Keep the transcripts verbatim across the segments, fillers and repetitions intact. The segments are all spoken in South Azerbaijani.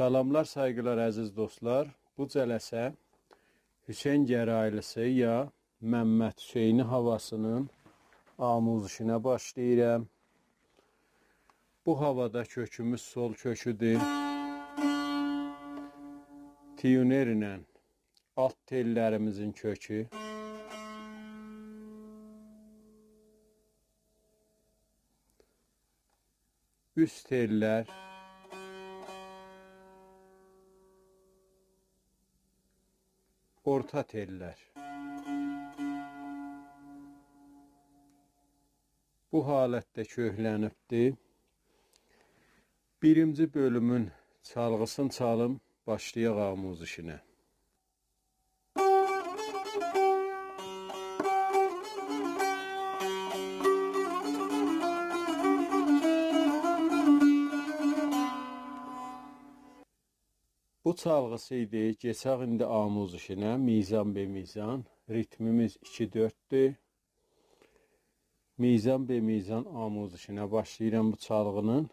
سلاملار، سایغیلار، عزیز دوستلار. بو جلسه حسین گرایلی‌سی یا ممد حسینی هاواسینین آموزشینه باشلاییرام. بو هاوادا کؤکوموز سل کؤکودور. تیونر ایله آلت تئللریمیزین کؤکو، اوست تئللر، اورتا تئللر. بو حالتده کؤکلنیبدیر. بیرینجی بؤلومون چالغی‌سینی چالیم، باشلایاق آموزشینه. بو چالغی‌سی ایدی. کئچک ایندی آموزشینه، میزان به میزان. ریتمیمیز ایکی دؤرددور. میزان به میزان آموزشینه باشلاییرام بو چالغی‌نین.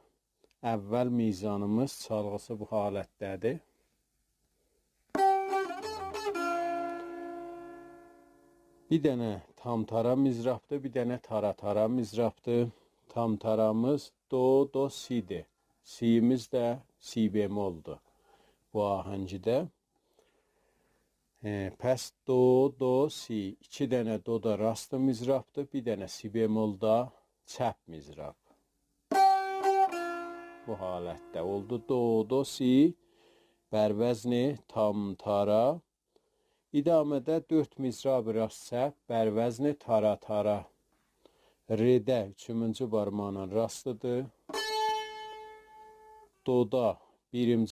اول میزانیمیز، چالغی‌سی بو حالتده‌دیر. بیر دنه تام تارا مضرابدیر، بیر دنه تارا تارا مضرابدیر. تام تارامیز دو، دو، سی‌دیر. سی‌میز ده سی بملدور بو آهنگده. ائ، پس دو، دو، سی. ایکی دنه دو دا راست مضرابدیر، بیر دنه سی بمل دا چپ مضراب. بو حالتده اولدو دو، دو، سی، بر وزن تام تارا. ادامه‌ده دؤرد مضراب راست چپ، بر وزن تارا تارا. رده اوچونجو بارماغینان راستی‌دیر. دودا بیرینجی